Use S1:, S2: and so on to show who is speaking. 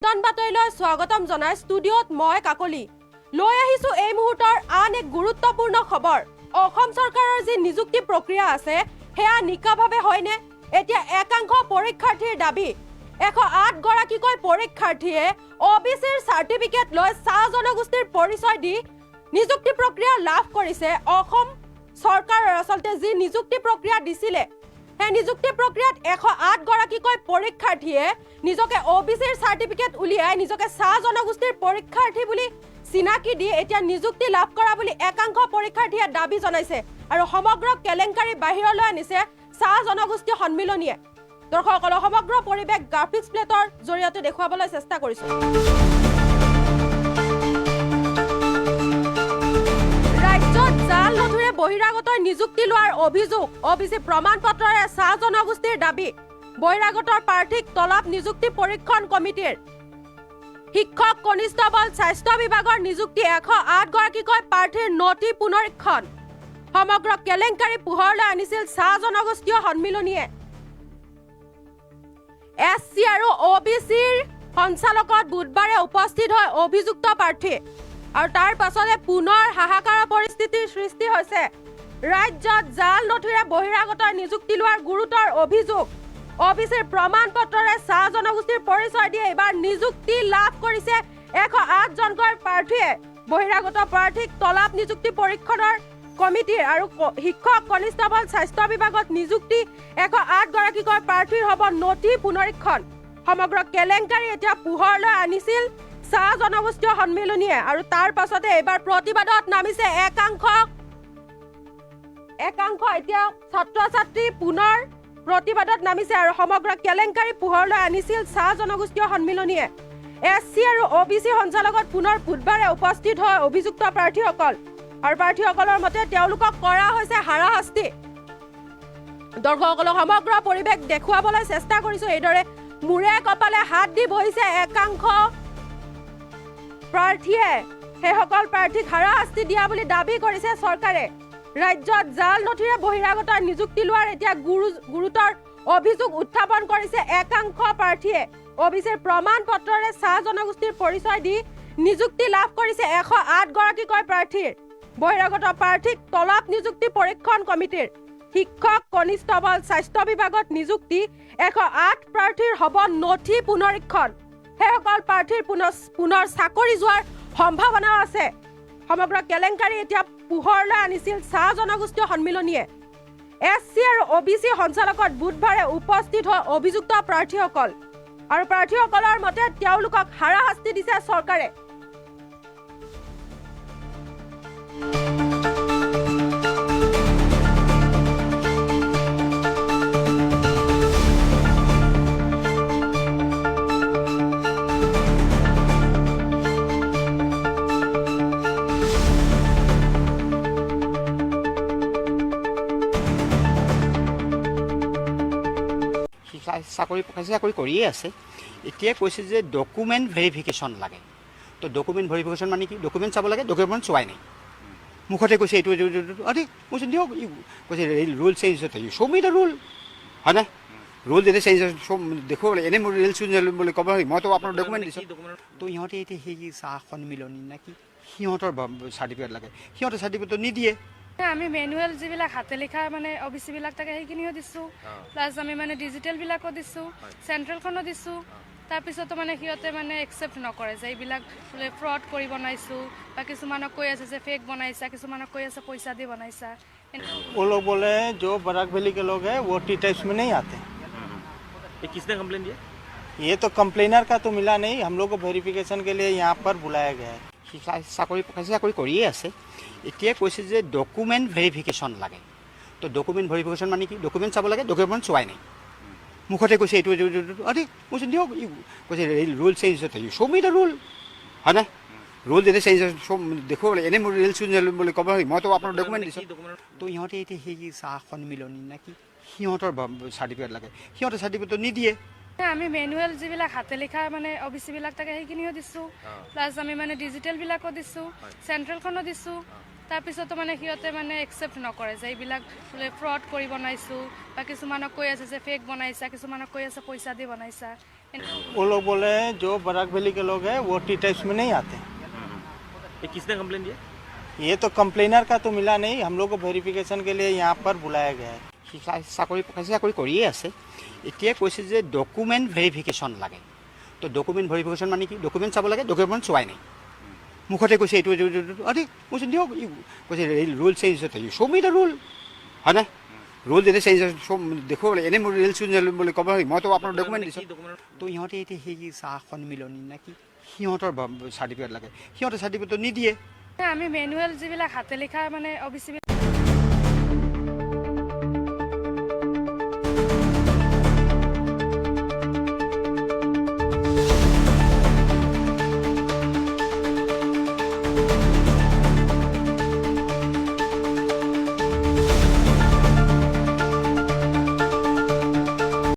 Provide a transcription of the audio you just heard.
S1: বাতৰিলৈ স্বাগতম জনাই ষ্টুডিঅ'ত মই কাকলি লৈ আহিছো এই মুহূৰ্তৰ আন এক গুৰুত্বপূৰ্ণ খবৰ। অসম চৰকাৰৰ যি নিযুক্তি প্ৰক্ৰিয়া আছে সেয়া নিকাভাৱে হয়নে? এতিয়া একাংশ পৰীক্ষাৰ্থীৰ দাবী, 108 গৰাকীকৈ পৰীক্ষাৰ্থীয়ে অ' বি চিৰ চাৰ্টিফিকেট লৈ চাহ জনগোষ্ঠীৰ পৰিচয় দি নিযুক্তি প্ৰক্ৰিয়া লাভ কৰিছে। অসম চৰকাৰৰ আচলতে যি নিযুক্তি প্ৰক্ৰিয়া দিছিলে, সেই নিযুক্তি প্ৰক্ৰিয়াত 108 গৰাকীকৈ পৰীক্ষাৰ্থীয়ে নিজকে অ' বি চিৰ চাৰ্টিফিকেট উলিয়াই নিজকে চাহ জনগোষ্ঠীৰ পৰীক্ষাৰ্থী বুলি চিনাকি দি এতিয়া নিযুক্তি লাভ কৰা বুলি একাংশ পৰীক্ষাৰ্থীয়ে দাবী জনাইছে আৰু সমগ্ৰ কেলেংকাৰী বাহিৰলৈ আনিছে চাহ জনগোষ্ঠী সন্মিলনীয়ে। দৰ্শকসকলৰ সমগ্ৰ পৰিৱেশ গ্ৰাফিক্স প্লেটৰ জৰিয়তে দেখুৱাবলৈ চেষ্টা কৰিছো। ৰাজ্যত জাল নথিৰে বহিৰাগতৰ নিযুক্তি লোৱাৰ অভিযোগ, অ বি চি প্ৰমাণ পত্ৰৰে চাহ জনগোষ্ঠীৰ দাবী। বহিৰাগতৰ প্ৰাৰ্থীক তলাব নিযুক্তি পৰীক্ষণ কমিটিৰ। শিক্ষক, কনিষ্টবল, স্বাস্থ্য বিভাগৰ নিযুক্তি 108 গৰাকীকৈ প্ৰাৰ্থীৰ নথি পুনৰীক্ষণ। সমগ্ৰ কেলেংকাৰী পোহৰলৈ আনিছিল চাহ জনগোষ্ঠীয় সন্মিলনীয়ে। এছ চি আৰু অ' বি চিৰ সঞ্চালকত বুধবাৰে উপস্থিত হয় অভিযুক্ত প্ৰাৰ্থী আৰু তাৰ পাছতে পুনৰ হাহাকাৰৰ পৰিস্থিতিৰ সৃষ্টি হৈছে। ৰাজ্যত জাল নথিৰে বহিৰাগতৰ নিযুক্তি লোৱাৰ গুৰুতৰ অভিযোগ। অ বি চিৰ প্ৰমাণ পত্ৰৰে চাহ জনগোষ্ঠীৰ পৰিচয় দি এইবাৰ নিযুক্তি লাভ কৰিছে 108 জনকৈ প্ৰাৰ্থীয়ে। বহিৰাগত প্ৰাৰ্থীক তলাব নিযুক্তি পৰীক্ষণৰ কমিটিৰ আৰু শিক্ষক, কনিষ্টবল, স্বাস্থ্য বিভাগত নিযুক্তি 108 গৰাকীকৈ প্ৰাৰ্থীৰ হ'ব নথি পুনৰীক্ষণ। সমগ্ৰ কেলেংকাৰী এতিয়া পোহৰলৈ আনিছিল চাহ জনগোষ্ঠীয় সন্মিলনীয়ে আৰু তাৰ পাছতে এইবাৰ প্ৰতিবাদত নামিছে একাংশ। এতিয়া ছাত্ৰ ছাত্ৰী পুনৰ প্ৰতিবাদত নামিছে আৰু সমগ্ৰ কেলেংকাৰী পোহৰলৈ আনিছিল চাহ জনগোষ্ঠীয় সন্মিলনীয়ে। এছ চি আৰু অ' বি চি সঞ্চালকত পুনৰ বুধবাৰে উপস্থিত হয় অভিযুক্ত প্ৰাৰ্থীসকল আৰু প্ৰাৰ্থীসকলৰ মতে তেওঁলোকক কৰা হৈছে হাৰাশাস্তি। দৰ্শকসকলক সমগ্ৰ পৰিৱেশ দেখুৱাবলৈ চেষ্টা কৰিছো। এইদৰে মূৰে কপালে হাত দি বহিছে একাংশ প্ৰাৰ্থীয়ে। সেইসকল প্ৰাৰ্থীক হাৰাশাস্তি দিয়া বুলি দাবী কৰিছে চৰকাৰে। ৰাজ্যত জাল নথিৰে বহিৰাগতৰ নিযুক্তি লোৱাৰ এতিয়া গুৰুতৰ অভিযোগ উত্থাপন কৰিছে একাংশ প্ৰাৰ্থীয়ে। অ বি চিৰ প্ৰমাণ পত্ৰৰে চাহ জনগোষ্ঠীৰ পৰিচয় দি নিযুক্তি লাভ কৰিছে 108 গৰাকীকৈ প্ৰাৰ্থীৰ। বহিৰাগত প্ৰাৰ্থীক তলাব নিযুক্তি পৰীক্ষণ কমিটিৰ। শিক্ষক, কনিষ্টবল, স্বাস্থ্য বিভাগত নিযুক্তি 108 প্ৰাৰ্থীৰ হ'ব নথি পুনৰীক্ষণ। সেইসকল প্ৰাৰ্থীৰ পুনৰ চাকৰি যোৱাৰ সম্ভাৱনাও আছে। সমগ্ৰ কেলেংকাৰী এতিয়া পোহৰলৈ আনিছিল চাহ জনগোষ্ঠীয় সন্মিলনীয়ে। এছ চি আৰু অ' বি চি সঞ্চালকত বুধবাৰে উপস্থিত হয় অভিযুক্ত প্ৰাৰ্থীসকল আৰু প্ৰাৰ্থীসকলৰ মতে তেওঁলোকক হাৰাশাস্তি দিছে চৰকাৰে।
S2: সি চাকৰি খাচী চাকৰি কৰিয়ে আছে। এতিয়া কৈছে যে ডকুমেণ্ট ভেৰিফিকেশ্যন লাগে। তো ডকুমেণ্ট ভেৰিফিকেশ্যন মানে কি? ডকুমেণ্ট চাব লাগে। ডকুমেণ্ট চোৱাই নাই, মুখতে কৈছে এইটো এইটো এইটো এইটো। আৰে কৈছে দিয়ক, কৈছে ৰুল চেঞ্জ হৈছে। Show me the rule, হয়নে? ৰুল যেতিয়া চেঞ্জ হৈছে দেখুৱাব লাগে। এনেই মোৰ ৰুল চেঞ্জ হ'ল বুলি ক'ব নোৱাৰি। মইতো আপোনাৰ ডকুমেণ্ট দিছোঁ। তো ইহঁতে এতিয়া সেই চাহ সন্মিলনী নে কি, সিহঁতৰ চাৰ্টিফিকেট লাগে। সিহঁতে চাৰ্টিফিকেটটো নিদিয়ে।
S3: আমি মেনুৱেল যিবিলাক হাতে লিখা মানে অ বি চিবিলাক থাকে, সেইখিনিও দিছোঁ। প্লাছ আমি মানে ডিজিটেলবিলাকো দিছোঁ, চেণ্ট্ৰেলখনো দিছোঁ। তাৰপিছতো মানে সিহঁতে মানে একচেপ্ট নকৰে যে এইবিলাক বোলে ফ্ৰড কৰি বনাইছোঁ বা কিছুমানক কৈ আছে যে ফেক বনাইছা, কিছুমানক কৈ আছে পইচা দি বনাইছা।
S4: वो लोग बोले हैं, जो बराक वैली के लोग हैं, वो टी टाइप्स में नहीं आते।
S5: ये किसने कंप्लेन दिया?
S4: ये तो कंप्लेनर का तो मिला नहीं। हम लोग को वेरिफिकेशन के लिए यहाँ पर बुलाया गया है।
S2: সি চাকৰি খাচী চাকৰি কৰিয়ে আছে। এতিয়া কৈছে যে ডকুমেণ্ট ভেৰিফিকেশ্যন লাগে। তো ডকুমেণ্ট ভেৰিফিকেশ্যন মানে কি? ডকুমেণ্ট চাব লাগে। ডকুমেণ্ট চোৱাই নাই, মুখতে কৈছে এইটো এইটো এইটো এইটো। আৰে কৈছে দিয়ক, কৈছে ৰুল চেঞ্জ হৈছে। Show me the rule, হয়নে? ৰুল যেতিয়া চেঞ্জ হৈছে দেখুৱাব লাগে। এনেই মোৰ ৰুল চেঞ্জ হ'ল বুলি ক'ব নোৱাৰি। মইতো আপোনাৰ ডকুমেণ্ট দিছোঁ। তো ইহঁতে এতিয়া সেই চাহ সন্মিলনী নে কি, সিহঁতৰ চাৰ্টিফিকেট লাগে। সিহঁতে চাৰ্টিফিকেটটো নিদিয়ে।
S3: আমি মেনুৱেল যিবিলাক হাতে লিখা মানে অ বি চিবিলাক থাকে, সেইখিনিও দিছোঁ। প্লাছ আমি মানে ডিজিটেলবিলাকো দিছোঁ, চেণ্ট্ৰেলখনো দিছোঁ। তাৰপিছতো মানে সিহঁতে মানে একচেপ্ট নকৰে যে এইবিলাক বোলে ফ্ৰড কৰি বনাইছোঁ বা কিছুমানক কৈ আছে যে ফেক বনাইছা, কিছুমানক কৈ আছে পইচা দি বনাইছা।
S4: वो लोग बोले हैं जो बराक वैली के लोग हैं वो टी टाइप्स में नहीं आते।
S5: ये किसने कंप्लेन दिया?
S4: ये तो कंप्लेनर का तो मिला नहीं, हम लोग को वेरिफिकेशन के लिए यहाँ पर बुलाया गया है।
S2: সি চাকৰি খাচী চাকৰি কৰিয়ে আছে। এতিয়া কৈছে যে ডকুমেণ্ট ভেৰিফিকেশ্যন লাগে। তো ডকুমেণ্ট ভেৰিফিকেশ্যন মানে কি? ডকুমেণ্ট চাব লাগে, ডকুমেণ্ট চোৱাই নাই। মুখতে কৈছে এইটো এইটো এইটো, এইটো। আৰে কৈছে দিয়ক, ই কৈছে ৰুল চেঞ্জ হৈছে। Show me the rule, হয়নে? ৰুল যেতিয়া চেঞ্জ হৈছে দেখুৱাব লাগে। এনেই মোৰ ৰুল চেঞ্জ হ'ল বুলি ক'ব নোৱাৰি। মইতো আপোনাৰ ডকুমেণ্ট দিছোঁ। তো ইহঁতে এতিয়া সেই চাহ সন্মিলনী নে কি, সিহঁতৰ চাৰ্টিফিকেট লাগে, সিহঁতে চাৰ্টিফিকেটটো নিদিয়ে।
S3: আমি মেনুৱেল যিবিলাক হাতে লিখা মানে অ বি চি।